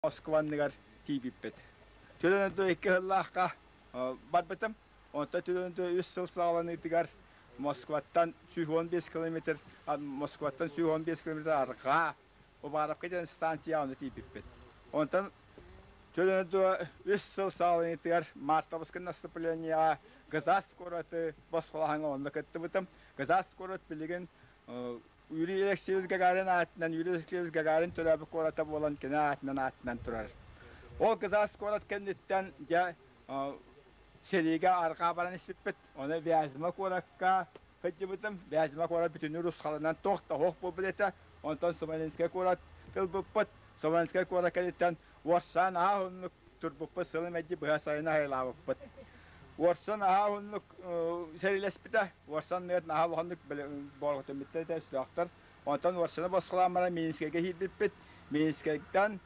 Москва анныгар тиийбиппит. Төлөнөдө икки сыллаахха барбытым. Онтон төлөнөдө үс сыл саҕаланыытыгар Москваттан 115 километр Москваттан 115 километр арҕаа Уваровка диэн станция онно тиийбиппит. Онтон төлөнөдө үс сыл саҕаланыытыгар мартовскай наступлениеҕа Газас куораты босхолоһоҥҥо онно кыттыбытым. Газас куорат билигин Юрий Алексеевич Гагарин аатынан Юрий Алексеевич Гагарин төрөөбүт куората буолан кини аатынан аатынан турар. Ол Казах куорат кэнниттэн дьэ сэриигэ арҕаа баран испиппит. Ону Вязьма куоракка сылдьыбытым. Вязьма куорат бүтүннүү русхаланан туох да суох буолбут этэ. Онтон Смоленскай куорат ылбыппыт. Смоленскай куорат кэнниттэн Уорсаан аһаа уһуннук турбуппут сылы мэлдьи быһа сайын аһылаабыппыт. Уорсан аһаа уһуннук сэриилэспитэ. Уорсан ныат наһаа улаханнык боорҕотуммуттар этэ өстөөхтөр. Онтон Уорсаны босхолоон баран Минскэйгэ киирбиппит. Минскэйтэн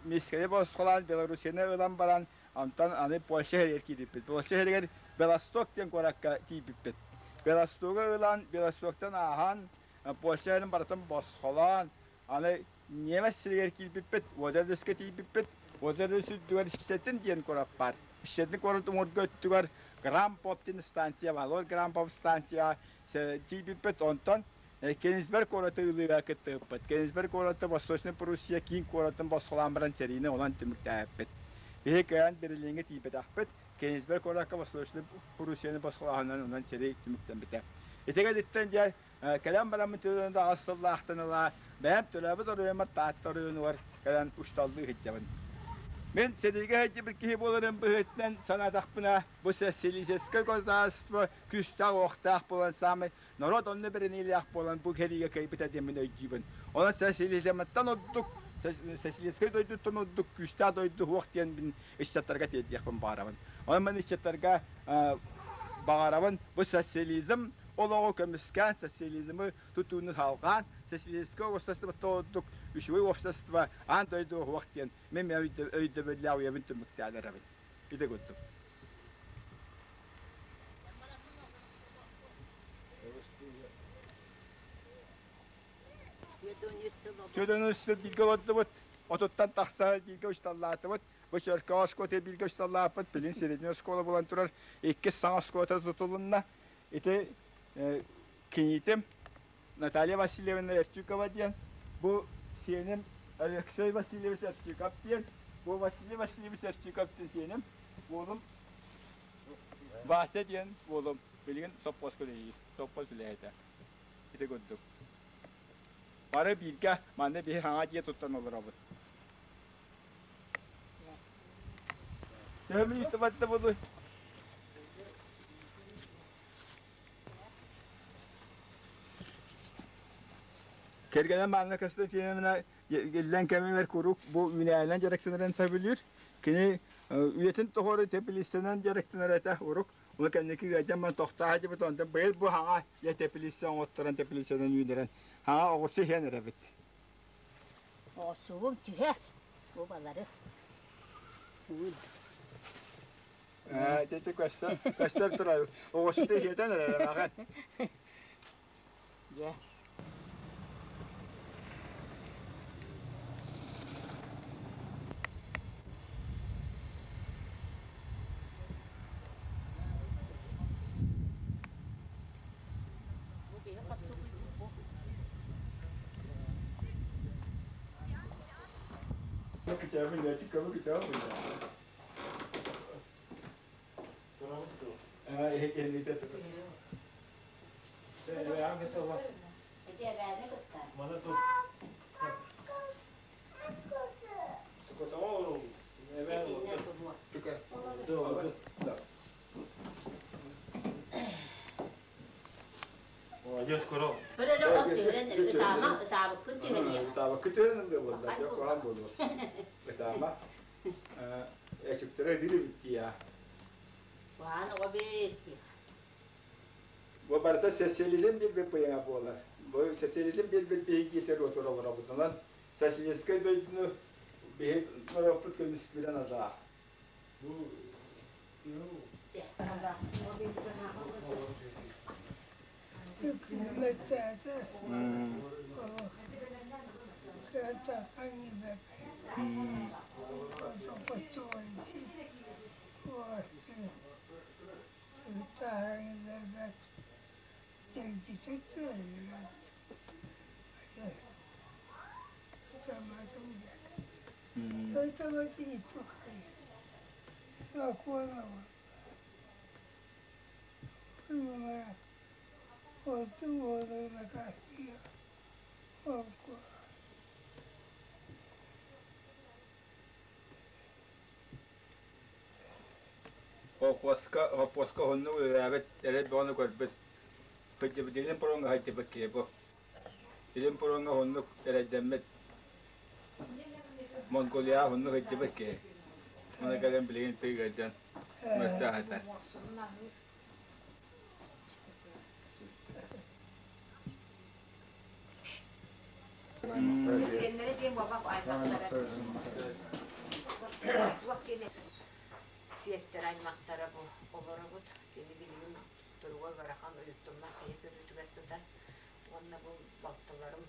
Минскэйи босхолоон Белоруссияны ылан баран онтон аны Польша сиригэр киирбиппит. Польша сиригэр Белосток диэн куоракка тиийбиппит. Белостогу ылан, Белостоктан ааһан Польша сирин барытын босхолоон Аны немец сиригэр киирбиппит, Уодердүскэ тиийбиппит. Уодердүс үрдүгэр Щетин диэн куорат баар. Щетин куорат уҥуорга өттүгэр Грампоп диэн станция баар. Ол Грампоп станцияҕа тиийбиппит. Онтон Кенигсберг куораты ылыыга кыттыһыппыт. Кенигсберг куораты Восточная Пруссия киин куоратын босхолоон баран сэриини онон түмүктээбиппит. Биһи кыайан Берлиҥҥэ тиийбэтэхпит. Кенигсберг куоракка Восточная Пруссияны босхолооһунан онон сэрии түмүктэммитэ. Ити кэнниттэн дьэ Кэлэн бараммын төлөөн да аҕыс сыллаахтан ыла бэйэм төлөөбүт оройуоммар Таатта оройуонугар кэлэн учууталлыы сылдьабын. Мин сэриигэ сылдьыбыт киһи буоларым быһыытынан санаатахпына, бу социалистическай государство күүстээх-уохтаах буолан саамай норуот онно бэриниилээх буолан бу сэриигэ кыайбыта диэммин өйдүүбүн. Онон социализмыттан ордук социалистическай дойдуттан ордук күүстээх дойду суох диэн мин ыччаттарга тиэрдиэхпин баҕарабын. Онон мин ыччаттарга баҕарабын бу социализм олоҕу көмүскээн, социализмы тутууну салҕаан, социалистическай уопсастыба ордук үчүгэй уопсастыба аан дойду уһуох диэн мин өйдөбүллээх уйабын түмүктээн эрэбин. Ити курдук. Түөтөн үс сыл бииргэ олордубут, отуттан тахса бииргэ учууталлаатыбыт. Бу Чөркөөх оскуолата бииргэ учууталлааппыт, билин среднэй оскуола буолан турар иккис саҥа оскуолата тутулунна. Ити киниитим Наталья Васильевна Эртюкова диэн, бу сиэним Алексей Васильевич Эртюков диэн, бу Василий Васильевич Эртюков диэн сиэним, уолум Вася диэн уолум билигин сопхуоска үлэлиир, сопхуос үлэһитэ. Ити курдук. Бары бииргэ манна биһи хаҥа дьиэ туттан олоробут. Төһө мүнүүтэ барда буолуой? Кэргэнэ Анна Константиновна иллэҥ кэмигэр куруук бу үүнээйинэн дьарыктанарын сөбүлүүр. Кини үйэтин тухары теплицанан дьарыктанар этэ урук. Ол кэнники ыалдьан баран тохтоо сылдьыбыт, онтон быйыл бу хаҥа дьэ теплица оҥотторон теплицанан үүнэрэн хаҥа оҕурсу иһэн эрэбит. Оҕурсугум түһэр, бу балары. Ээ, ити көстөр, көстөр турар. Оҕурсута иһиэтэн эрэр аҕай. Дьэ. Ытаабакка түһэн буолла, дьэ куһаҕан буолуо. Ытаама. Эчиктэрэ ытыыр эбит дии Куһаҕан оҕо эбит дии. Бу барыта социализм биэрбит быйаҥа буолар. Бу социализм биэрбит биһиги отур олоробут. Онон социалистскай дойдуну биһи норуоппут көмүскүүрэн азаах. Бу Холкуоска, холкуоска уһуннук үлэлээбит, эрэй бөҕөнү көрбүт. Кырдьыбыт илин пуруоҥҥа сылдьыбыт киһи бу. Илин пуруоҥҥа уһуннук эрэйдэммит. Монголияҕа уһуннук сылдьыбыт киһи. Ону кэлэн билигин тыы ыалдьан мөстөөх этэ. Сиэннэрэ диэн буолбах аймахтара. Туох диэн сиэттэр аймахтара бу олоробут. Кини билигин туруга ыарахан уйуттуммат киһи көрүүтүгэр сытар. Уонна бу балтыларым,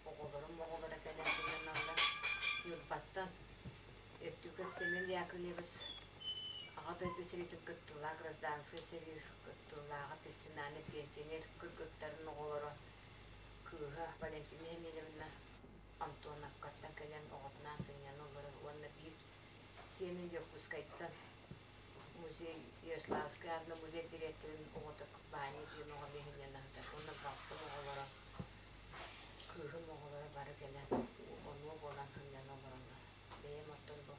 оҕолорум оҕолоро кэлэн сынньаналлар. Ньурбаттан Өттүкэ Семен Яковлевич Аҕа дойду сэриитин кыттыылаах гражданскай сэрии кыттыылааҕа профессиональный пенсионер кыргыттарын оҕолоро кыыһа Валентина Емельевна Антоновкаттан кэлэн оҕотунаан сынньана олорор уонна биир сиэнин Дьокуускайтан музей Ярославскай аатынан музей дириэктэрин оҕото Ваня диэн оҕо сынньана сытар уонна балтым оҕолоро кыыһым оҕолоро бары кэлэн онуо буолан сынньана олороллор. Бэйэм оттон бу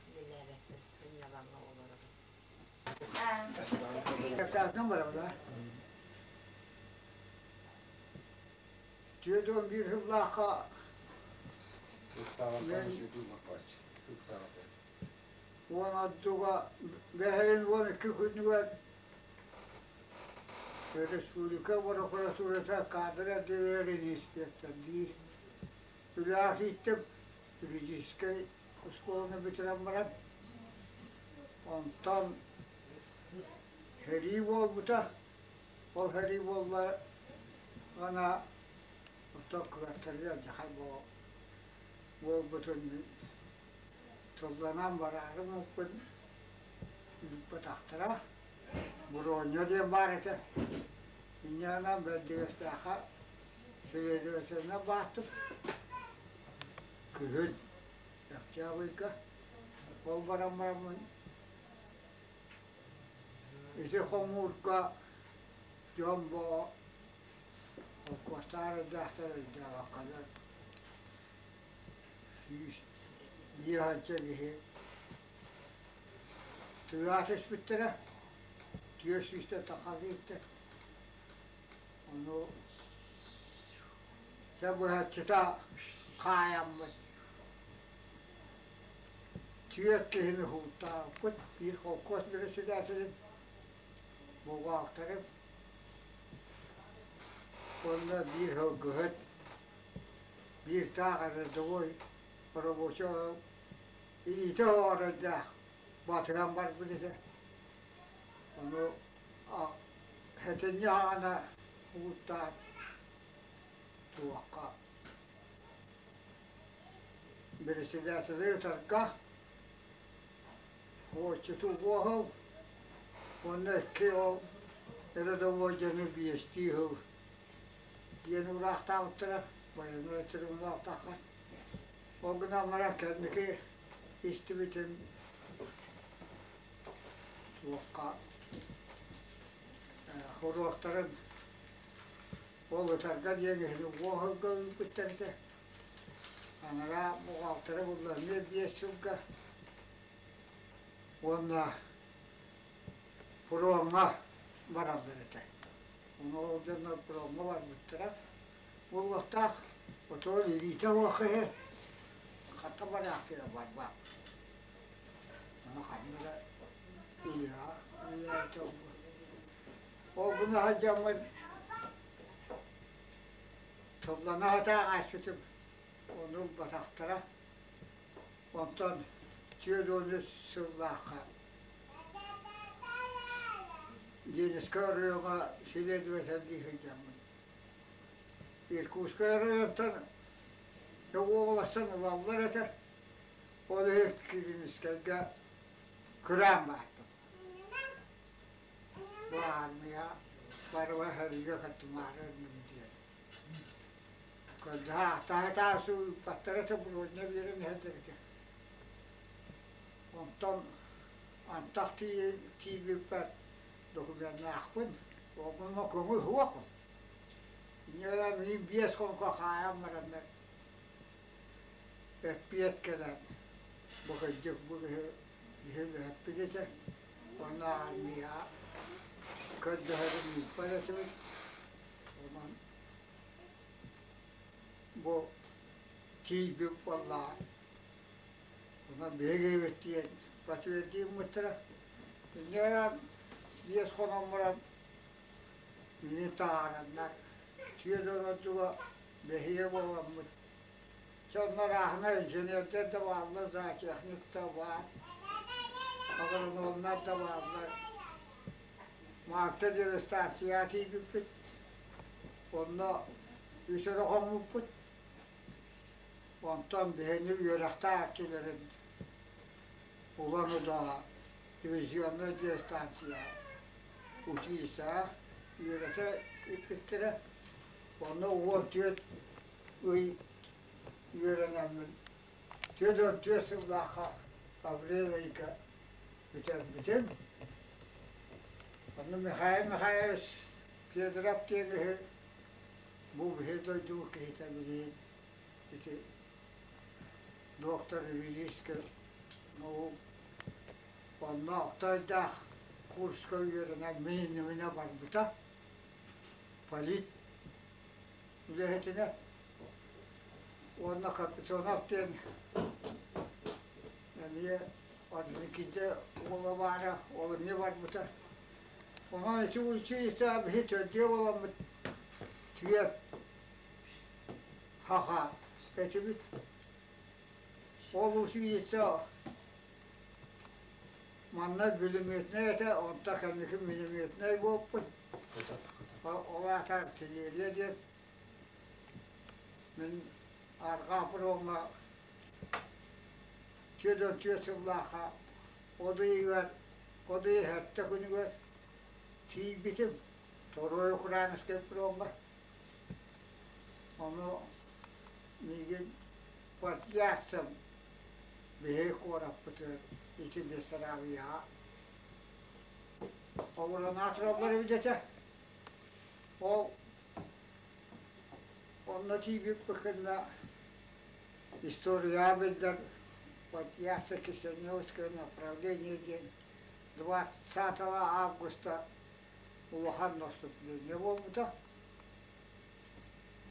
үлэлээбэппин, сынньалаҥҥа олоробун. Капиталтан барабын 41 сыллаахха уон ордуга бэһин 12 күнүгэр республика прокуратурата кадр отделениетын инспектордиир үлэҕэ ииттим юридическай оскуоланы бүтэрэн баран онтон сэрии буолбута ол сэрии буолла ана оттон кылаттарыгар дьахан буолбутун тылланан бараары гыммыппын ыыппатахтара Буруонньа диэн баар этэ инньэ гынан Бэрдигэстээххэ следовательно бааттым күһүн Октябрьга ол баран бараммын ити хомуурга дьон бо холкуостаах эрдэхтэр өйдөөбөккөлөр 105 киһи тыа түспүттэрэ түөрт сүүстэн тахса киирдэ ону Дьэ быһаччыта хаайаммыт түөрт киһини уһуктаабыппыт, биир холкуос председателин, бухгалтерын уонна биир сылгыһыт, биир таах рядовой рабочай илиитэ оҕорордоох батыран барбыт этэ. Ону сэтинньи аҕана угуттаан туохха председатели ытарга оччоту уоһул уонна икки ол рядовой дьону биэстии сыл диэн уураахтаабыттара военнай трибуналлаахтаахха ол гынан баран кэнники истибитим туохха хоруоктарын Ол ытарга диэн иһин уоһурга ыыппыттар этэ. Анараа буҕаалтара булларыа 5 сылга уонна фроҥҥа бараллар этэ. Ону ол дьоннор фроҥҥа барбыттара. Буолуохтаах отуон илиитэ суох киһи хата бараахтыыра барбат. Ону ханна да илиһэ Ол гына сылдьаммын тыллана сатаан ааспытым, ону ылбатахтара. Онтон 43 сыллаахха Ленинскэй оройуоҥҥа следователлии сылдьаммын Иркутскай оройуонтан уобаластан ылаллар этэ. Киринискэйгэ күрээн баартым. Бу аармыйа барыга сэргэ кыттымаары ынным диэн. Көрдөһө ыыппаттара этэ, броня биэрэн иһэллэр этэ. Онтон антах тиийбиппэр докуменнаахпын, онно көҥүл суохпун. Инньэ миин 5 хонука хаайан бараннар эппиэт кэлэн бу кырдьык бу киһи киһи үлэһиппит этэ уонна аармыйаҕа көрдөһөрүн ыыппат этибит. Онон бу тиийбит буоллаҕа. Онон биһиги эбит диэн подтвердиммыттара. Инньэ гынан 5 хонон баран миигин таһаараннар түөрт ордуга бэһиэ буоламмыт. Дьоннор ааһына инженердэр да бааллар, зоотехник да баар, агрономнар да бааллар. Маакта диэн ыстаарсыйаҕа тиийбиппит. Онно үс эрэ хоммуппут. Онтон биһини үөрэхтээх өттүлэрин Улан-Удэҕэ дивизионнай диэн станция училищеҕа үөрэтэ иппиттэрэ. Онно 14 ый үөрэнэммин 44 сыллаахха апрель ыйга бүтэрбитим. Онно Михаил Михайлович Федоров диэн киһи бу биһи дойду киһитэ билигин ити доктор юридических наук онно Октойдаах курска үөрэнэн мин иннибинэ барбыта. Полит үлэһитинэ уонна Капитонов диэн эмиэ Орджоникидзе уола баара, ол эмиэ барбыта. Онон ити училище биһи төрдүө буоламмыт түөрт хаха этибит. Ол училище манна бүлүмүөтүнэй этэ, онто кэнники минометнай буолбут. Ол аата артиллерия диэн мин арҕаа фроҥҥа 44 сыллаахха от ыйыгар, от ыйы сэттэ күнүгэр тиийбитим Второй Украинскай фроҥҥа. Ону миигин подъясом биһиги куораппытыгар ити Бессарабияҕа Оборонаа тураллар эбит этэ. Ол онно тиийбиппит кэннэ историяҕа биллэр Подъясо Кишиневское направление диэн 20 августа улахан наступление буолбута.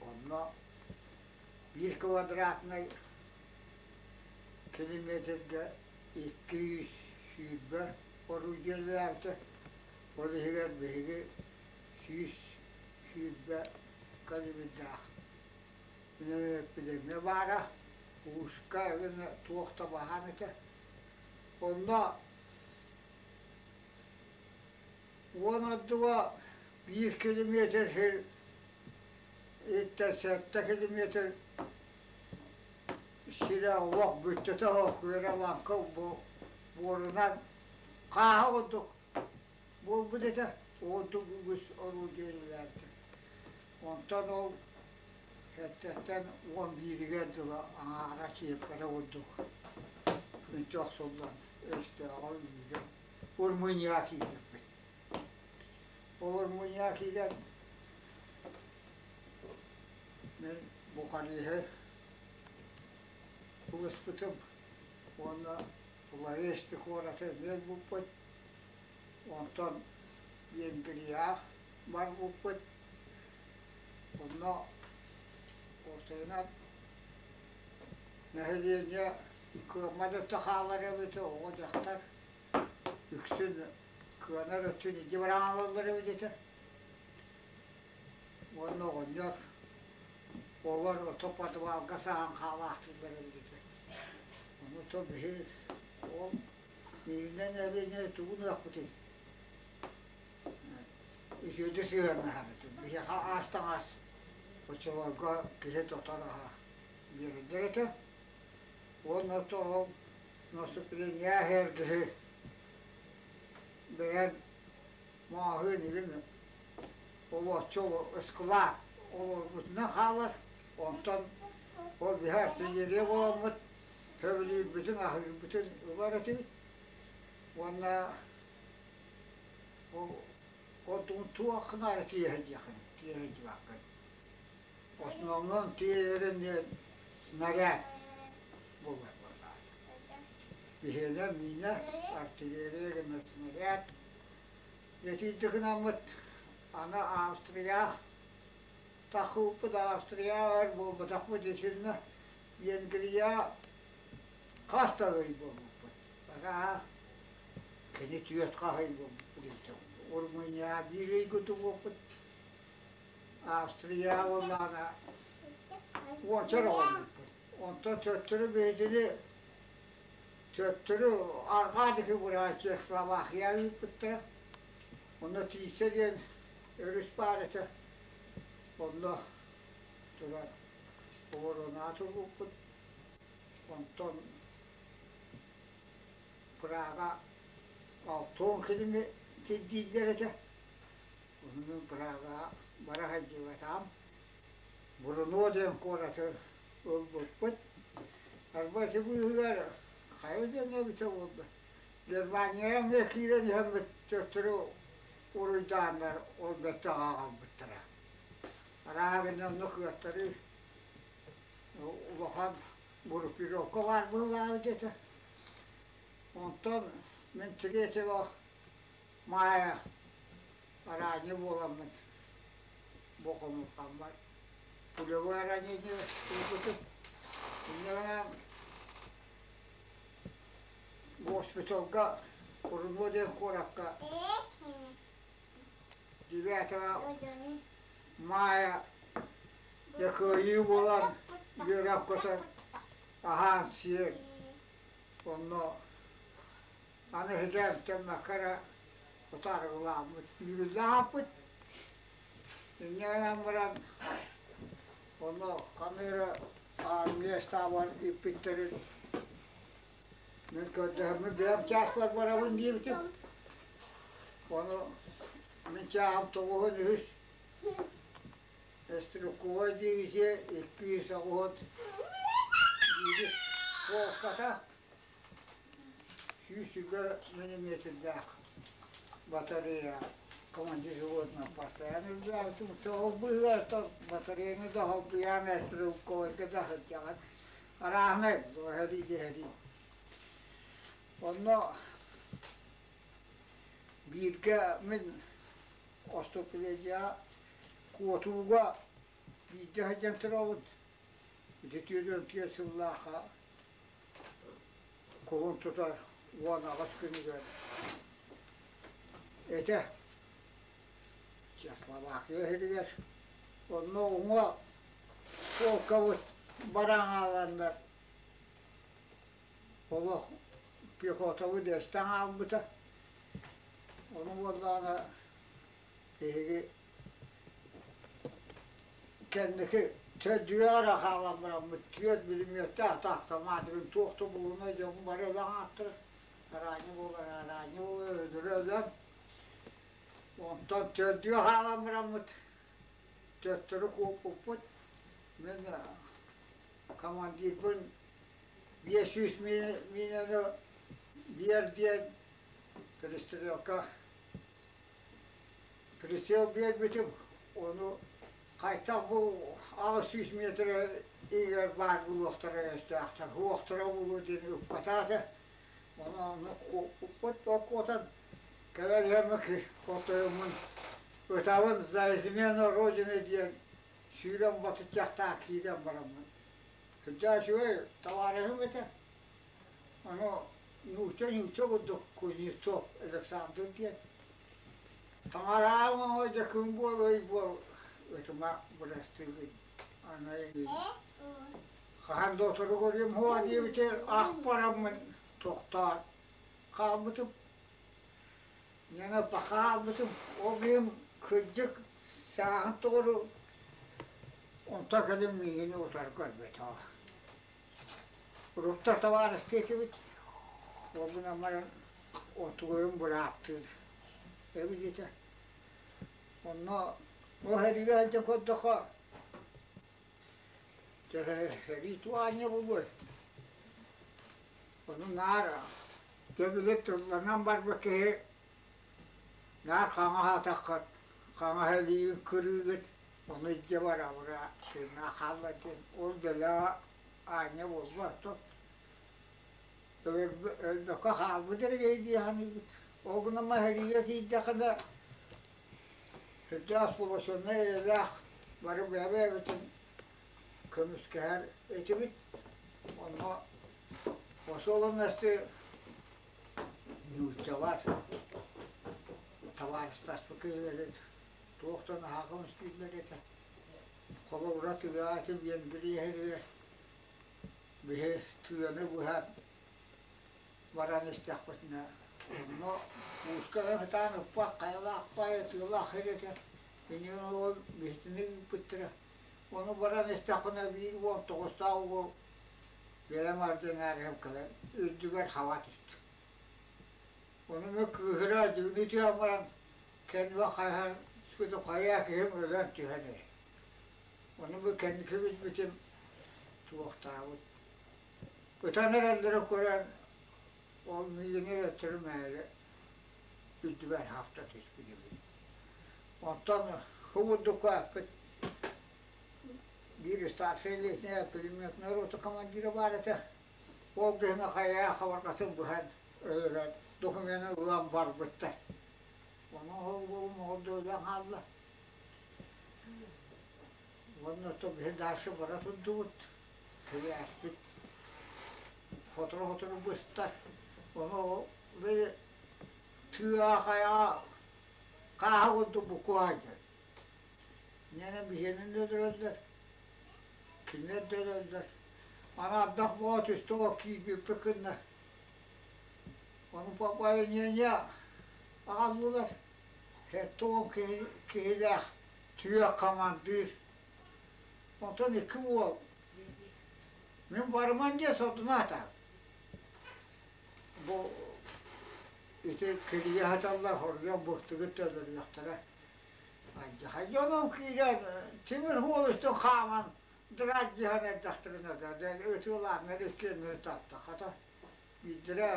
Онно биир квадратнай километрга 220 орудиелээбитэ. Ол иһигэр биһиги 120 калибрдаах эпидемия баара, ууска гына туох да баһаам этэ. Онно 12 биир километр сир иттэн сэттэ километр сирэ олох бүттэтэ оһох үөрэ лаҥка буорунан хааһы курдук буолбут этэ. Ордук үгүс орудие үлэлээбитэ. Онтон ол сэттэттэн 11-игэр дылы аҥаара чиэппэрэ курдук үнтү охсуллан өстөөҕө үүрэн Румынияҕа киирбиппит. Ол Румынияҕа киирэн мин Бухареһы булуспутум уонна Флорести куораты эмиэ булбуппут. Онтон Венгрияҕа барбыппыт. Онно уопсайынан нэһилиэнньэ кыаммат өттө хаалар эбитэ, оҕо-дьахтар үксүн кыанар өттүн илдьэ баран аҕалаллар эбит этэ. Уонна оҕонньор олор ото подвалга саһан хаалаахтыыллар эбит этэ. Ону то биһи ол миигинэн эриэнэ тугун ыахпытый? Үчүгэйдик сыһыаннаһар этим. Биһиэхэ аас таҥас оччолорго киһи тотор аһа биэрэллэр этэ. Уонна то ол Наступление эргиһи бэйэн маҕаһыын игин олоччу ыскылаат олорбутунан хаалар. Онтон ол биһи артиллерия буоламмыт сөбүлүүрбүтүн, аһыырбытын ылар этибит. Уонна ол ордугун туох гынаары тиийэ сылдьыаххын, тиийэ сылдьыбаккын. Основном тиэйэрин диэн снаряд буолар буоллаҕа. Биһиэнэ миинэ, артиллерия гына снаряд. Итинник гынаммыт аны Австрия таххыппыт Австрия өр буолбатахпыт итиннэ Венгрия хас да ый буолбуппут. Араа кини түөрт хас ый буолбуппут Румыния биир ый курдук буолбут. Австрия буоллаҕына уонча эрэ хоннукпут. Онтон төттөрү биһигини төттөрү арҕаа диэки быраҕан Чехословакия ыыппыттара. Онно Тиисэ диэн өрүс баар этэ. Онно турар оборуонаҕа турбуппут. Онтон Прага 60 килими кирдииллэр этэ. Уһуннук Прагаҕа бара сылдьыбатаҕым. Бруно диэн куораты ылбыппыт. Арба ити быыһыгар хайа диэн эбитэ буолла. Германияҕа эмиэ киирэн иһэммит төттөрү уруйдааннар ол бэттэх аҕалбыттара. Арааһа онно кыаттарыы улахан группировка баар быһыылаах этэ. Онтон мин третьего Маайа араанньы буоламмын бу хомурҕаммар пулевой ранение ылбытым. Инньэ гынан госпиталга Руно диэн куоракка 9 Маайа дьэ кыайыы буолан үөрэх көтөн аһаан-сиэн онно Аны ситэ эрэ утаарылааммыт, үүрүллээн Инньэ гынан баран онно ханна эрэ армия штабар ыыппыттарын мин көрдөһөммүн бэйэм чааспар барабын диэбитим. Ону мин чааһым 93 стрелковай дивизия 281 полката 120 миллиметрдээх батарея командир животного постоянно үрдээбитим. Ол быыһыгар батареяны да холбуйаан стрелковайга да сылдьаҕын. Арааһынай һэрии һэрии. Онно бииргэ мин остуоппеледияҕа куотууга биирдэ сылдьан турабын. Ити 44 сыллаахха Кулун тутар 18 күнүгэр этэ Чехословакия иһигэр онно уҥа полкабыт бараҥааланнар олох пехотабыт эстэн хаалбыта. Ону буоллаҕына биһиги Кэнники төрдүгэр эрэ хаалан бараммыт түөрт бүлүмүөттээх автоматыгын туох да буолунай дьоҥҥо бары өлөн ааттара араанньы буолар араанньы буолар өлөрө өлөн онтон төрдүө хаалан бараммыт төттөрү куоппуппут мин командирбын 500 миинэни биэр диэн перестрелка Прицел биэрбитим, ону хайдах бу 800 метрэ иһигэр баар буолуохтара өстөөхтөр, уохтара буолуо диэн ыппатаата. Ону онно куотан кэлэр иһэммин хотойуммун ытабын за измену Родины диэн сүүрэн батыччахтаах киирэн бараммын. Сүрдээх үчүгэй табаарыһым этэ. Ону нуучча-нуучча курдук Кузнецов Александр диэн Таҥараам оҥойдо күн буол ый буол ытыма бырастыыбын аны хаһан да отору көрүөм суоҕа диэбитэ ах бараммын тохтоон хаалбытым ньана хаалбытым ол иһин кырдьык сааһын тоҕору онтон кэлин миигин утары көрбөтөҕө. Урукта табаарыстыы этибит. Ол гынан баран отуойум бырааттыыр эбит этэ. Онно ол сэриигэ сылдьан көрдөххө, сэрии туох аанньа буолуой? Ону наар төбүлэ тылланан барбыт киһи наар хаҥас атаххыт, хаҥас илиигин кырыыгыт, ону илдьэ барабыра тыыннаах хаалла диэн ол дэлэ аанньа буолбат Өлбөккө хаалбыт эрэ киһи дии саныыбыт. Ол гынан сэриигэ киирдэххинэ сүрдээх сполошеннай эйэлээх бары бэйэ-бэйэбитин көмүскэһэр этибит. Онно особенности нууччалар табаарыстаспыт киһилэрин туох да наһаа көмүскүүллэр этэ. Холобура тыа этим Венгрия Биһи тыаны быһан баран истэхпитинэ, онно кууска сытаан ыппах хайалаах баайы тыалаах сир этэ. Иннинэ ол биһитини ыыппыттара. Ону баран истэхпинэ биир уол тоҕустаах уол бэйэм ординарийым кэлэн үрдүгэр хаба түстэ. Ону мин кыыһыра дьигиниитигэр баран кэннибэ хайаан түспүтүм хайаа киһим өлөн түһэн эрэр. Ону бу кэнники билбитим туохтаабыт. Ытан эрэллэрэ көрөн, ол миигин эрэ түрмээри үрдүбэр хаста түспүт эбит. Онтон кубурдукка эппит биир старшай лейтенант пулеметная рота командира баар этэ. Ол киһини хайаа хабарҕатын быһан өлөрөн докумены ылан барбыттар. Ону ол уолум ол да өлөн хаалла. Уонна то биһи дальше бара турдубут, кирээспит сотору-сотору быстар. Ону били тыа хайаҕа хааһы курдук буккуһа сылдьар. Инньэ биһиэнин да өлөрөллөр, кинилэр да өлөллөр. Аны ардах буола түстэ ол киирбиппит гынна. Ону пополнение аҕаллылар. Сэттэ киһилээх түөрт хамандыыр. Онтон икки уол мин барыман диэн сордунаата. Бу ити кирийэ сыталлар хоруйан быктыгыт төлөрүөхтэрэ. Алдьархай дьонум киирэн тимир суол үстүн хааман дыраадьыһан эрдэхтэринэ да ытыалааннар иккиэннэри таптахата. Биирдэрэ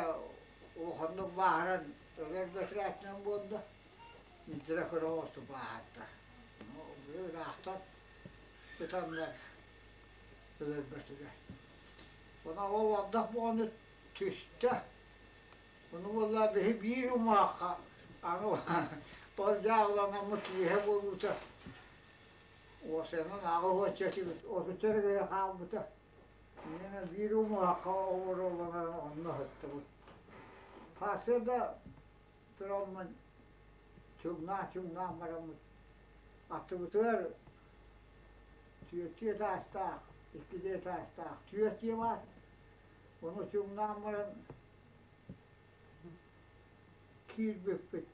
улаханнык бааһыран өлөр бэтэрээтинэн буолла, биирдэрэ кыра оҕото бааһырда. Ыраахтан ытаннар өлөрбөтүлэр. Онон ол ардах буолан түстэ. Ону буолла биһи биир умуһахха аны ол дьаабыланаммыт киэһэ буолуута уосанан аҕыс уонча этибит, отучча эрэ хаалбыта. Миэнэ биир умуһахха олороллоро онно сыттыбыт. Сарсыарда тураммын чуҥнаа-чуҥнаан бараммыт аттыбытыгар түөртүү этаастаах, иккилии этаастаах түөрт дьиэ баар. Ону чуҥнаан баран киирбиппит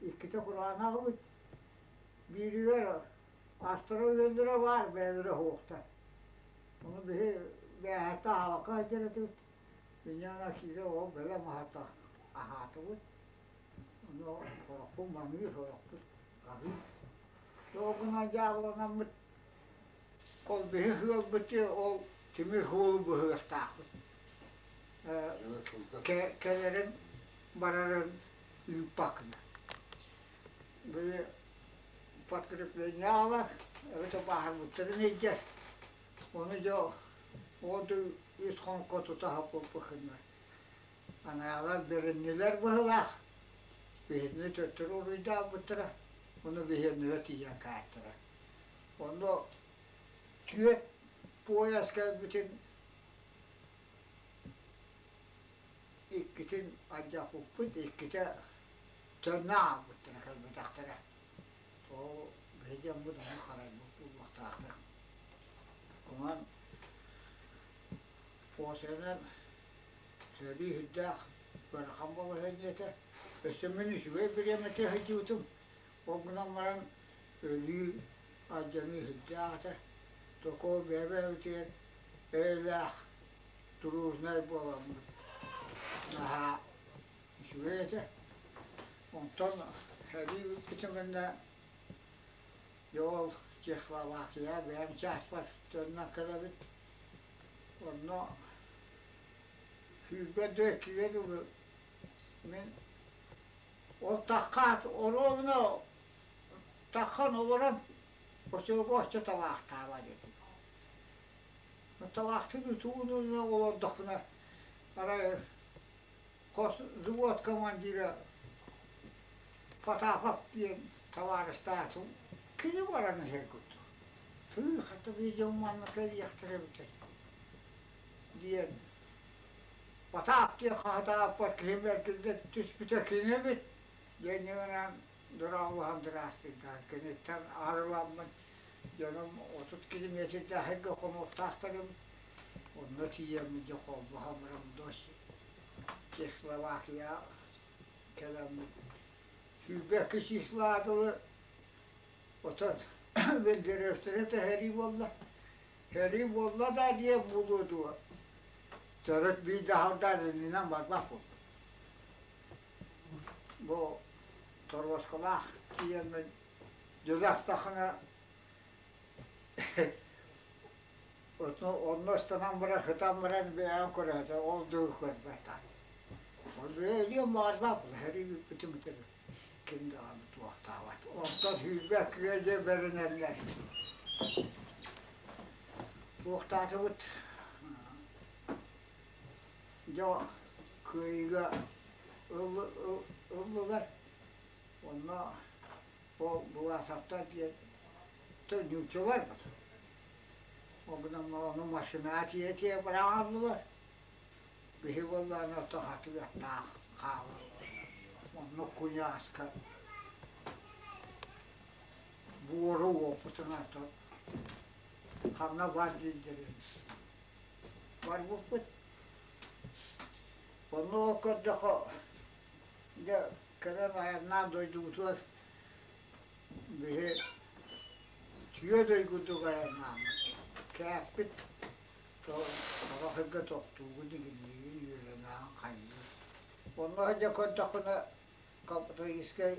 иккитэ кураанах эбит. Бииригэр астара үөллэрэ баар, бэйэлэрэ суохтар. Ону биһи бээһэттэ аһаабакка сылдьар этибит. Инньэ киирэ ол бэлэм аһата аһаатыбыт. Ону сорохпут маныыр, сорохпут аһыыр. Ол гынан дьаабыланаммыт ол биһи сыалбыт ол тимир суолу быһыахтаахпыт. Кэлэрин барарын ыыппаккына. Били подкрепление аҕалар, эбэтэр бааһырбыттарын илдьэр. Ону дьэ ол үс хонко тута соппуппутунар анаалар бэриннилэр быһыылаах. Биһигини төттөрү уруйдаабыттара, ону биһиэннэрэ тиийэн кааттара. Онно түөрт пуойас кэлбитин иккитин алдьаппыппыт, иккитэ төннө хаалбыттара, кэлбэтэхтэрэ. Ол биһи дьоммут ону харайбыт буолуохтаахтар. Онон Посенан сэрии сүрдээх ыарахан балаһыанньа этэ. Өссө мин үчүгэй бириэмэтэ сылдьыбытым. Ол гынан баран өлүү, алдьаныы сүрдээх этэ. Токоо бэйэ-бэйэбитигэр эйэлээх, дружнай буоламмыт наһаа. этэ. Онтон сэрии бүппүтүн кэннэ дьэ ол Чехословакия бэйэм чааспар төннөн кэлэбит. Онно 22-гэ дылы мин ол таххаат оруобуна таххан олорон очуолга оччо табаахтаабат этим. Табаахтыыр утугун олордохпуна арай хос взвод командира Потапов диэн табаарыстаатым кини баран иһэр курдук. Тыы хата видео манна кэлиэхтэрэ эбитэ диэн Потап диэн хаһытааппар киһим эргиллэ түспүтэ кини эбит диэн гынан дорооболоһон дыраастыйдаан киниттэн арыламмын дьонум 30 километрдээхэргэ хонуохтаахтарым онно тиийэммин дьэ холбоһон баран дождь Чехословакия кэлэммит 22 числа дылы отон Венгеревтэрэ тэһэрии буолла. Сэрии буолла да диэн буолуо дуо? Төрүт биир да халдаан иннинэн барбат буолла. Бу торуоскалаах тиийэммин дьыластахына онно ыстанан баран сытан баран бэйэҕин көрөөтө ол дуу көрбөт Ол өлүөн баҕарбат сэрии бүппүтүн ким даҕаны туохтаабат. Онтон 22-гэ дьэ бэринэллэр. Туохтаатыбыт дьэ кыайыыга ыллылар. Онно ол Буласовтар диэн нууччалар Ол гынан ону машинаҕа тиийэ-тиийэ быраҕаллылар. Биһи буоллаҕына ото хатыахтаах хаалар. Онно куйааска буору уоппутунан ханна бар дииллэрин барбыппыт. Онно көрдөхө дьэ кэлэн айаннаан дойдубутугар биһи түө дойгутук айаннааммыт кээппит Сорох сиргэ тохтуугун, игиллиигин, үөрэнэҕин хайыыр. Онно сылдьан көрдөххүнэ капиталистскай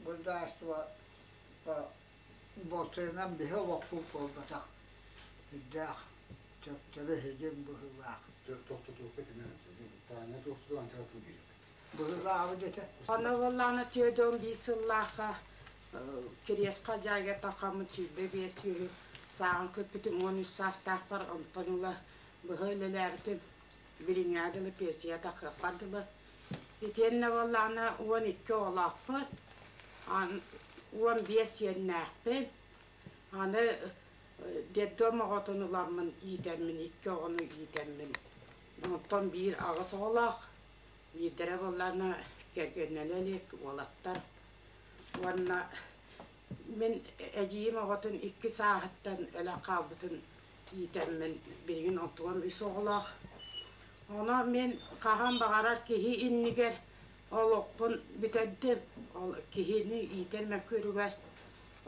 государство болсуйунан биһи олохпут буолбатах сүрдээх төптөрү сидьиҥ быһыылаах. Тохтотуохха итинэн Таня тохтоту анча тыл биэрбит. Быһыылаабыт этэ. Аны буоллаҕына 45 сыллаахха Кириэс Халдьаайыга таххаммыт 25 сүөһү сааҕын көппүтүм 13 саастаахпар онтон ыла быһа үлэлээбитим билиҥҥээ дылы пенсия таххыахпар дылы. Итиэннэ буоллаҕына 12 оҕолоохпут, 15 сиэннээхпин. Аны детдом оҕотун ыламмын иитэммин, икки оҕону иитэммин. Онтон биир аҕыс оҕолоох, биирдэрэ буоллаҕына кэргэннэнэ илик уолаттар. Уонна мин эдьиийим оҕотун икки сааһыттан өлөн хаалбытын иитэммин билигин онтугам үс оҕолоох. Онон мин хаһан баҕарар киһи иннигэр олохпун бүтэрдим. Ол киһини иитэр мөккүөрүгэр,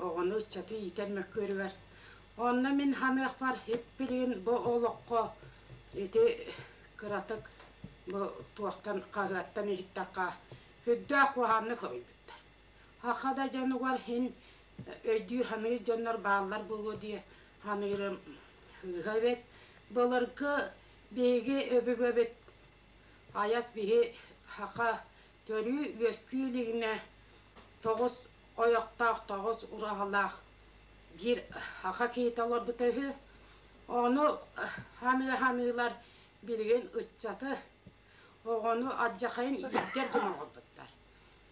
оҕону, ыччаты иитэр мөккүөрүгэр. Онно мин ханыахпар билигин бу олоххо ити кыратык бу туохтан хаһыаттан иһиттэххэ сүрдээх куһаҕаннык хоруйбуттар. Саха да дьонугар иһин өйдүүр-саныыр дьоннор бааллар буолуо дии саныырым сыыһа эбит. Былыргы биһиги өбүгэбит айас биһи саха төрүү үөскүү илигинэ тоҕус ойохтоох, тоҕус ураһалаах биир саха киһитэ олорбута үһү. Ону саныы-саныылар билигин ыччаты Оҕону алдьархайын иирдэр гына оҥорбуттар.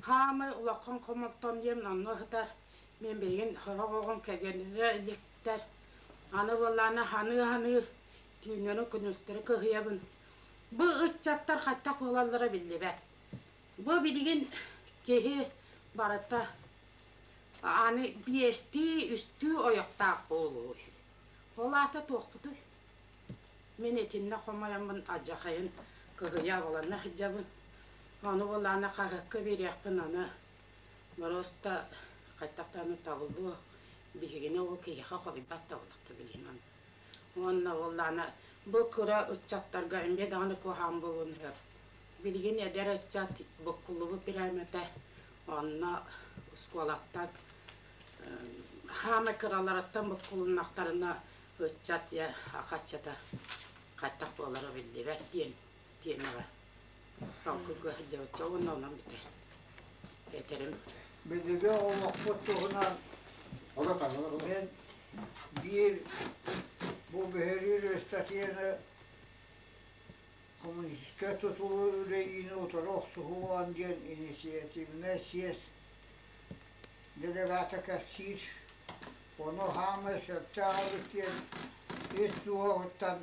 Хаамай улахан хомолтом диэн онно сытар. Мин билигин сорох оҕом кэргэннэрэ иликтэр. Аны буоллаҕына саныы-саныы түүннэри күнүстэри кыһыйабын. Бу ыччаттар хайдах буолаллара биллибэт. Бу билигин киһи барыта аны биэстии, үстүү ойохтоох буолуой. Ол аата туохпутуй? Мин итиннэ хомойоммун алдьархайын кыһыйа абалана сылдьабын. Ону буоллаҕына хаһыакка биэриэхпин аны боруоста хайдах даҕаны табыллыа биһигини ол киһиэхэ хоруйбат да буоллахта билигин. Уонна буоллаҕына бу кыра ыччаттарга эмиэ даҕаны куһаҕан буолуон сөп. Билигин эдэр ыччат буккуллубут бирээмэтэ онно оскуолаттан хаама кыраларыттан буккулуннахтарына ыччат дьэ хаччата хайдах буолара биллибэт диэн тиэмэҕэ толкуйга сылдьыбычча уонна онон бүтэр этэрим. Билиги олохпут туһунан мен биир бу биһириир ыстатыйаны Коммунистическай тутулу үлэйиини утары охсуһуу диэн инициативнай съезд делегата кэпсиир. Ону хаамай сөптөөх эбит диэн ис дууһабыттан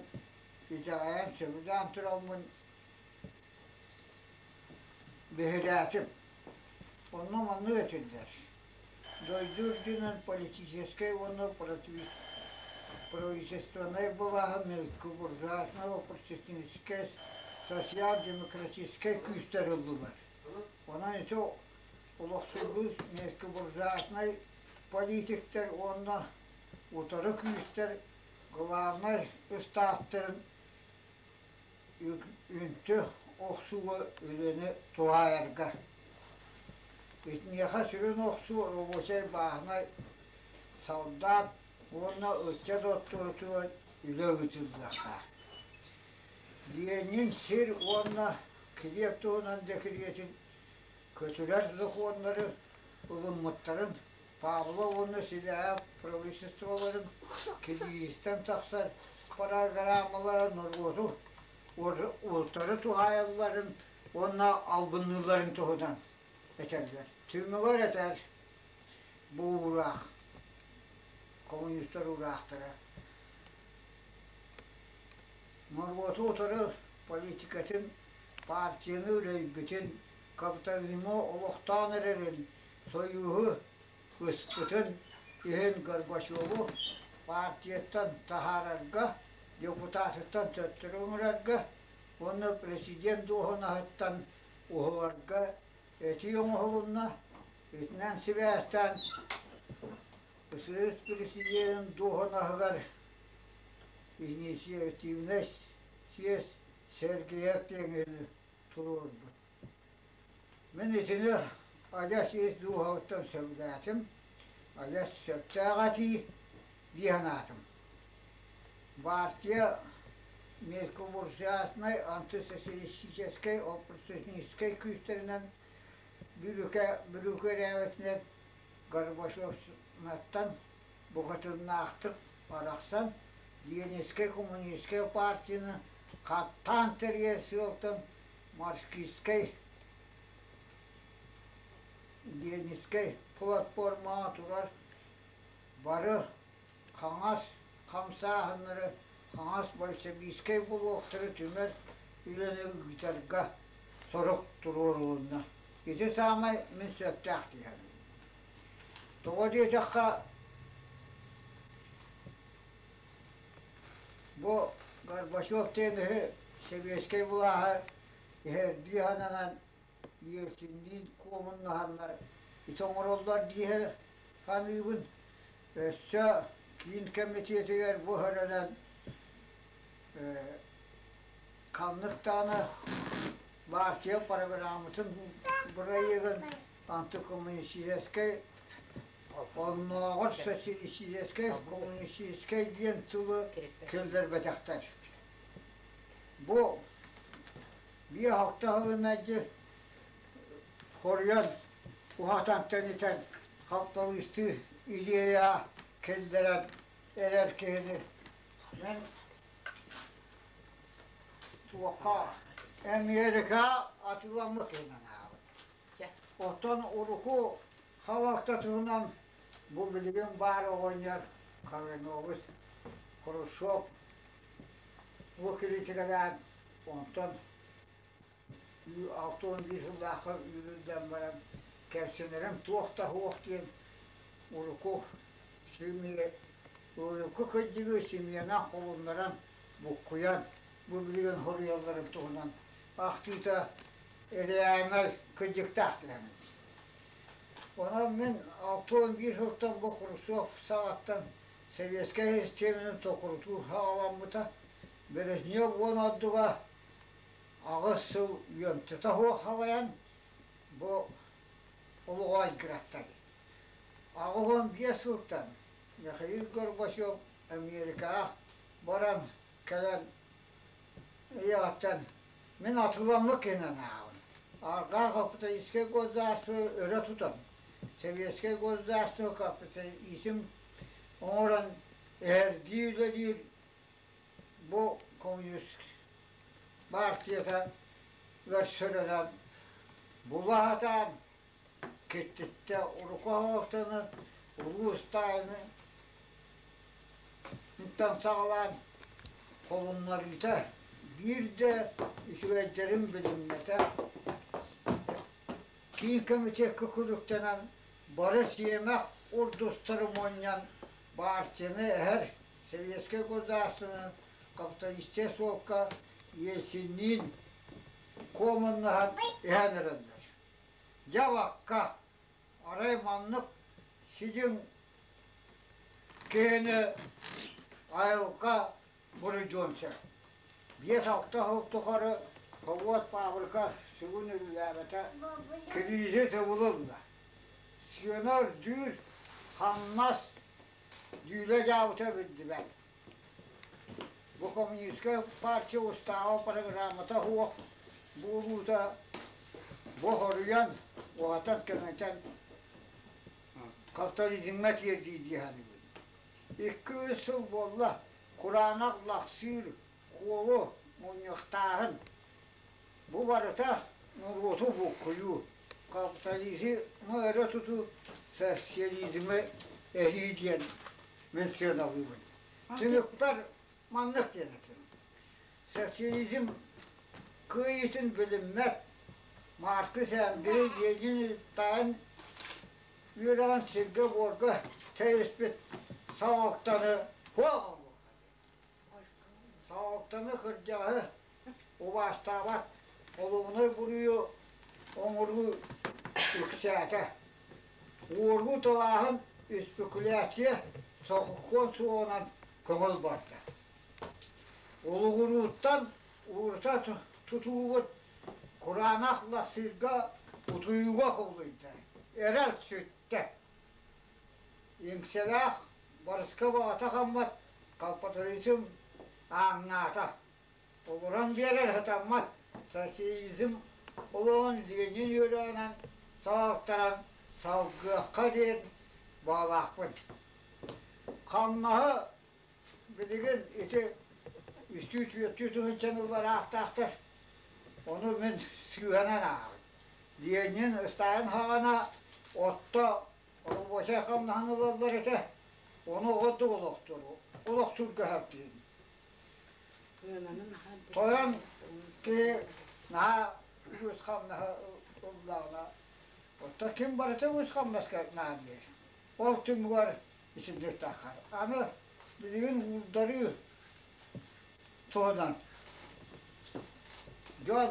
итэҕэйэн сөбүлээн тураммын биһирээтим. Онно маннык этиллэр: Дойду үрдүнэн политическай уонна правительственнай былааһы мелкобуржуазно-оппортунистическай социал-демократическай күүстэр ыллылар. Онон ити олохсуйбут мелкобуржуазнай политиктар уонна утары күүстэр главнай ыстааттарын үнтү охсууга үлэни туһаайарга. Итиниэхэ сүрүн охсуу рабочай бааһынай солдат уонна ыччат оттуотугар үлэ ыытыллыахтаах. Ленин сир уонна килиэп туһунан дэкириэтин көтүрэр докумуоннары ылыммыттарын Павлов уонна Силээп правительстволарын киргизтэн тахсар программалара норуоту утары туһаайалларын уонна албынныылларын туһунан этэллэр. Түмүгэр этэр бу уураах, коммунистар уураахтара норуоту утары политикатын, партияны үрэйбитин, капитализмы олохтоон эрэрин Сойууһу ыспытын иһин Горбачеву партияттан таһаарарга, депутатыттан төттөрү ыҥырарга уонна президент дуоһунаһыттан уһуларга этии оҥоһулунна. Итинэн сибээстээн СССР президенин дуоһунаһыгар инициативнай съезд Сергеев диэҥи туруорбут. Мин итини адьас ис дууһабыттан сөбүлээтим, адьас сөптөөх этии дии санаатым. Партия мелкобуржуазнай антисоциалистическай оппортунистическай күүстэринэн бүрүүкэрээбитинэн Горбачевнаттан букатыннаахтык арахсан Ленинскэй коммунистическай партияны хаттаан тэрийэр сыалтан Марксистскай Ленинскэй платформаҕа турар бары хаҥас хамсааһыннары, хаҥас большевистскай блоктары түмэр үлэни ыытарга сорук туруорулунна. Ити саамай мин сөптөөх дии Тоҕо диэтэххэ, бу Горбачев диэн сэбиэскэй былааһы иһэрдии сананан Ельцинниин куомуннаһаннар ити оҥороллор дии саныыбын. Өссө киин кэмитиэтигэр бу өрөнөн ханнык даҕаны партия программатын бырайыагын антикоммунистическай оннооҕор социалистическай коммунистическай диэн тылы киллэрбэтэхтэр. Бу биир-алта сылы мэлдьи хоруйан уһатан тэнитэн хапталыыстыы идея киллэрэн эрэр киһини мин туохха Эмиэрикэ атыыламмыт киһинэн аабыт. Оттон урукку халалта туһунан бу билигин баар оҕонньор Калинович Хрущев бу киритикэлээн онтон 61 сыллаахха үүрүллэн баран кэлсинэрим туох да суох диэн урукку урукку кырдьыгы семьянан холуннаран буккуйан бу билигин хоруйалларын туһунан ахтыыта реальнай кырдьыктаах диэн. Онон мин 61 сылтан бу Хрущев саҕаттан советскай систиэмэни токурутуу саҕаламмыта. Березнев уон ордуга Аҕыс сыл үөмтэтэ суох халайан бу олоҕу айгыраттар. 85 сылтан Михаил Горбачев Америкаҕа баран кэлэн ыйаҕыттан мин атыыламмыт киһинэн ааҕабын. Арҕаа капиталистскай государство өрө тутан, советскай государство капитализм оҥорон эһэрдии үлэлиир бу коммунист партията көрсөрөнөн була сатаан киттиттэ урукку оһохтону улуус таайыны саҕалаан холуннарыыта биир да үчүгэйдэрин билиммэтэ киин комитекка күлүктэнэн бары сиэмэх урдустары мунньан партияны эһэр Советскай государствоны капиталистия суолка Ельцинниин куомуннаһан иһэн эрэллэр. Дьэ бакка, арай маннык сидьиҥ киһини айылҕа буруйдуон сөп. 5-6 сыл тухары собуот фабрика сүгүн үлэлээбэтэ, кризис ылылынна. Сыана үрдүүр, хамнас дьүүлэ-дьаабыта биллибэт. Бу коммунистскай партия устааба программата суох буолуута бу хоруйан, уһатан-кэҥэтэн капитализмҥа тиэрдии дии саныыбын. Икки-үс сыл буолла кураанах лахсыыр хуолу мунньахтааһын. Бу барыта норуоту буккуйуу, капитализмы өрө тутуу, социализмы эһии диэн мин сыаналыыбын. Түмүкпэр маннык диэн этим. Социализм кыайыытын билиммэт Маркс Андрей Ленин таайын үөрэҕин сиргэ-буорга тэйиспит салалтаны суох Салалтаны кырдьаҕаһы убаастаабат холуобунай буруйу оҥоруу үксээтэ. Уоруу талааһын спекуляция сокуон суоҕунан көҥүл барда. Улугурууттан уурута тутуубут кураанах лахсыырга утуйууга кубулуйда. Эрэл сүттэ. Иҥсэлээх барыска баҕата хаммат, капитализм ааҥнаата. Олорон биэрэр сатаммат, социализм олоҕун Ленин үөрэҕинэн салалтаран салгыахха диэн баҕалаахпын. Хамнаһы билигин ити үстүү-түөртүү тыһыынчаны ылар ааттаахтар. Ону мин сыыһанан ааҕабын. Ленин Сталин хаҕана отто Оробуочай хамнаһын ылаллар этэ, ону ордук олохтууру, олохтуурга сатыыр. Тойон киһи наһаа үгүс хамнаһы ыллаҕына, оттон ким барыта үгүс хамнаска наадыйар. Ол түмүгэр итинник таххар. Аны билигин уурдарыы туһунан дьон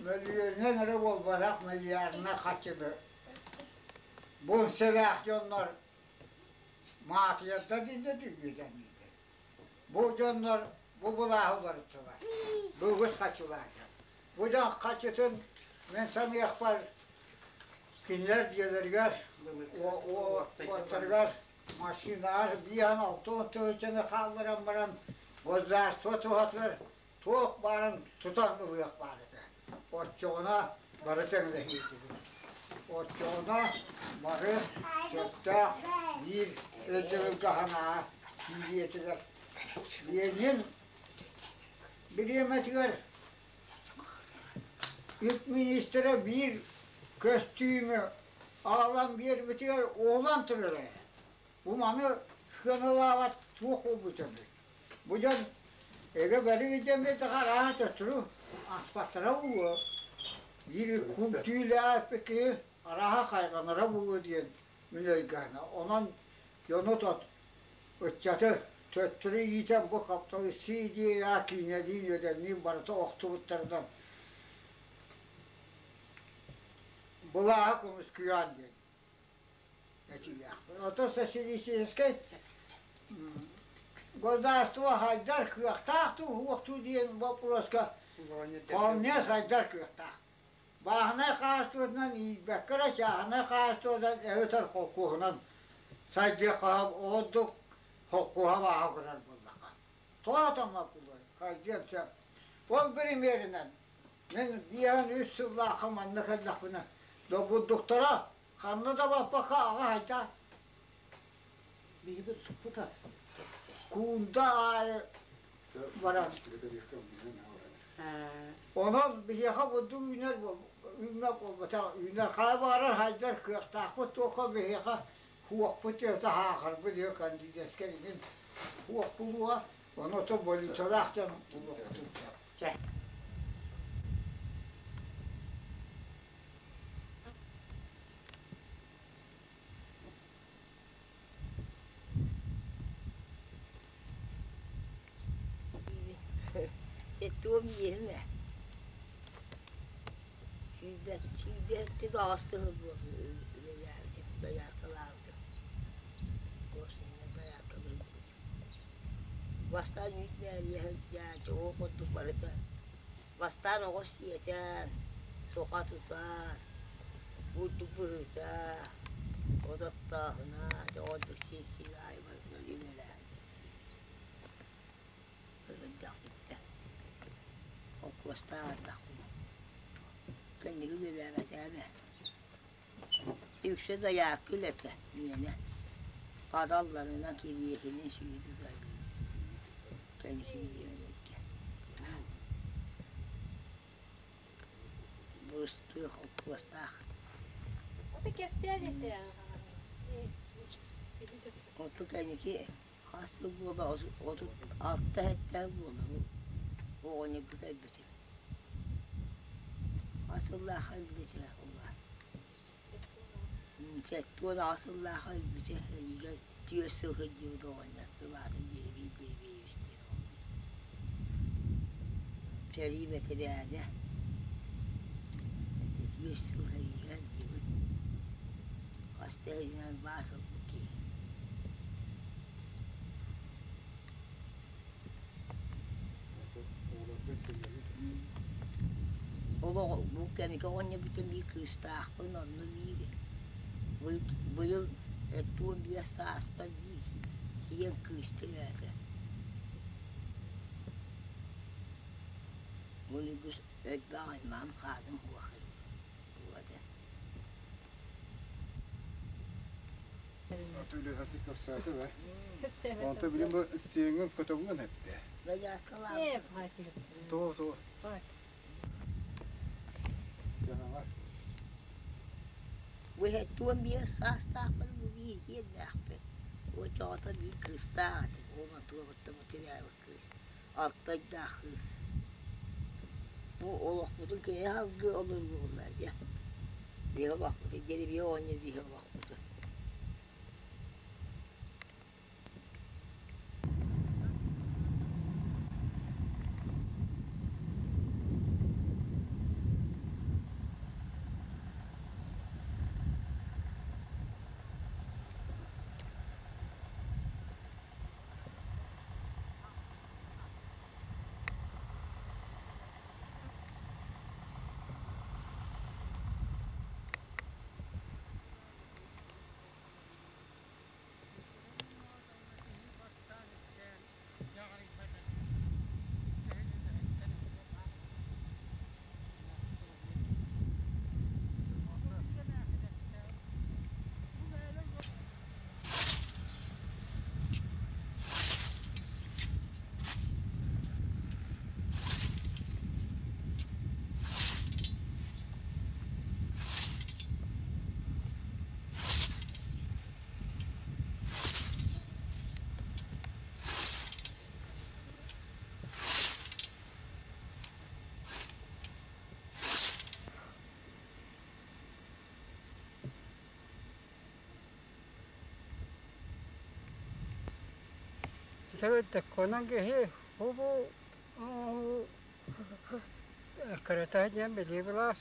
мөлүйүөнүнэн эрэ буолбатах, миллиардынан харчыны Бу сэлээх дьоннор маатыйардар дииллэр дүүгүдэннииллэр. Бу дьоннор бу былааһы уларыттылар. Бу үгүс хаччылаах дьон. Бу дьон хаччытын мин саныахпар кинилэр дьиэлэригэр, уоттарыгар машинаҕа биэһэн 60 тыһыынчаны хаалларан баран государство туһатыгар туох баарын тутан ылыах баар этэ. Оччоҕуна бары тэҥнэһиитибит. Оччоҕуна бары сөптөөх биир өйдөбүлгэ санаа киириэ этилэр. Ленин бириэмэтигэр үп министрэ биир көстүүмү аҕалан биэрбитигэр уолан турара. Бу маны сыаналаабат туох буолбута эбит. Бу дьон эгэ бары идэммит араан төттөрү аспаттара буолуо, биир күүтүүлээх киһи арааһа хайҕанара буолуо диэн мин өйгөөнө. Онон дьону тот ыччаты төттөрү иитэн бу капиталистыы идея киинэлиин үөдэнниин барыта охтубуттарынан былааһы көмүскүйэн диэн этиилээхпин. Оттон социалистическай государство хайдар кыахтаах дуу, суох дуу диэн боппуруоска Вполне сайдар кыахтаах. Бааһынай хаһаайыстыбатынан иирбэккэ эрэ чааһынай хаһаайыстыбанан эбэтэр холкуоһунан сайдыахха ордук холкуоһа бааһа гынар буоллахха. Тоҕо атаммат буолуой? Хайдыан сөп. Ол примеринэн мин биэһэн үс сыллаахха манна кэллэхпинэ добурдуктара ханна да баппакка аҕа хайда Биһиги туппута. Куунда аайы баран. Онон биһиэхэ бурдук үүнэр үүммэт буолбатах үүнэр хайа баҕарар хайдар кыахтаахпыт туохха биһиэхэ хуохпут диэхтэ хаахарбыт диэ кондитерскай игин хуох булуоҕа ону ото валюталаах дьон булуохпутун сөп. Чэ. Туом иэһимэ сүүрбэт сүүрбэттик аҕыс тыһы үлэлээбитим дояркалаабытым Государственнай доярка быһыытынан Бастаан үүт мээрийэ сылдьааччы оҕо курдук барыта бастаан оҕо сиэтэн суха тутан бурдук быһыыта от оттооһуна дьэ ордук сир-сир аайы барытыгар үлэлээбитим Өлөрдөхпүттэн холкуостаабатахпына кэнники үлэлээбэтэҕим ээ Үксэ дайаакка үлэтэ миэнэ хара алларынан кириэһинин сүүрү тутарбыт кэнники бириэмэлэргэ Бурустуй холкуостаах Это кэпсээн Оту кэнники хас сыл буола 36 сэттэ буола оҕонньорго кэлбитим. Хас сыллаахха өлбүтэ ула 78 сыллаахха өлбүтэ эйигэ түөрт сыл сылдьыбыт оҕонньор кылаатын диэри биирдэ биэбис диэн оҕонньор. Сэрии бэтэрээнэ түөрт сыл сэриигэ сылдьыбыт хас да иһинэн баас ылбыт киһи. Олох бу кэнники оҕонньорбуттан биир кыыстаахпын, онно биир быйыл 75 сааспар биир сиэн кыыс төрөөтө. Мун үгүс элбэх аймаҕым хааным суох буолла. Атыылаһаты кэпсээтэ бай. Онто билим бу сиэҥҥин көтөҕүҥ эттэ. Тоо тоо. Бу 75 саастаахпын бу биир сиэннээхпин. Очоҕото биир кыыстаах этим. Ол онтугабыттан бу төрөөбүт кыыс. Алта ыйдаах кыыс. Бу олохпутун киһи салгыы олоруоҕуллар дьэ. Биһи олохпутун диэри биһи оҕонньор биһи олохпутун. Докконон киһи бу кырата диэн билии былаас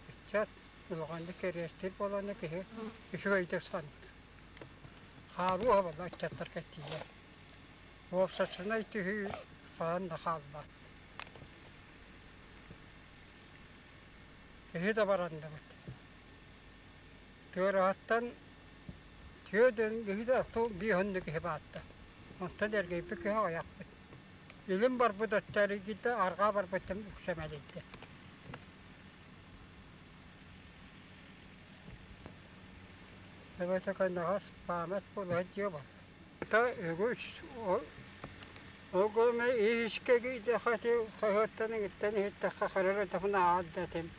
ыччат улаханнык кэриэстиир буоланна киһи үчүгэйдик саныыр. Хаалыы буолла ыччаттарга тиийэр. Уопсастыбаннай түһүү хаһан да хаалбат. Киһи да баранныбыт. Тыараһаттан түөрт киһи да биир оннук киһи баатта. Онтон эргийбит киһи аҕыйахпыт. Илин барбыт өттө эргийдэ, арҕаа барбыттан үксэ мэлийдэ. Эбэтэ кэнэҕэс память буолуһа дьиэ бас. Та үгүс ол иһискэ киирдэххэ хаһыаттан иҥиттэн иһиттэххэ харар этахына аат да этим.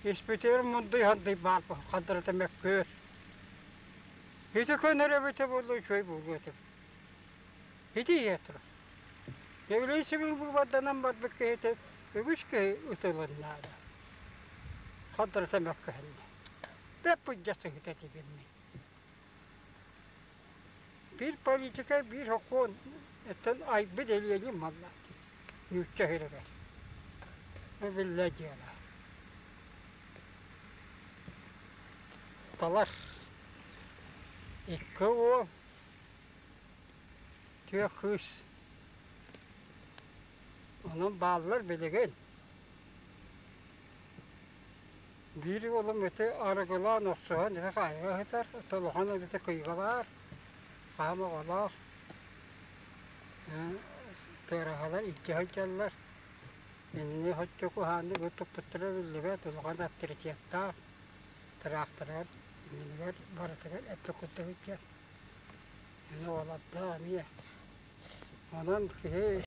Испитигэр мундуй хандый баар хандарата мөккүөр. Ити көнөр эбитэ буолла үчүгэй буолуо этим. Ити ийэ турар. Еврейсибин быыбарданан барбыт киһитэ үгүс киһи ытылыннаада. Хандарата мөккүһүннэ. Бэп быдьа сыһыта этибин мин. Биир политика, биир сокуон оттон айбыт Ленин манна нуучча сиригэр. Биллэ дьыала. Талар икки уол, түөрт кыыс. Онон бааллар билигин. Биир уолум ити арыгылаан охсуһан ити хаайга сытар, толохон эбитэ кыйга баар, хаһан оҕолоох, тыараһалар илдьэ сылдьаллар. Иннини соччо куһааннык туппуттара биллибэт, улахан авторитеттаах, тыраахтарыгар иннигэр барытыгар эппит курдук сылдьар. Аны уолаттаах эмиэ. Онон киһи.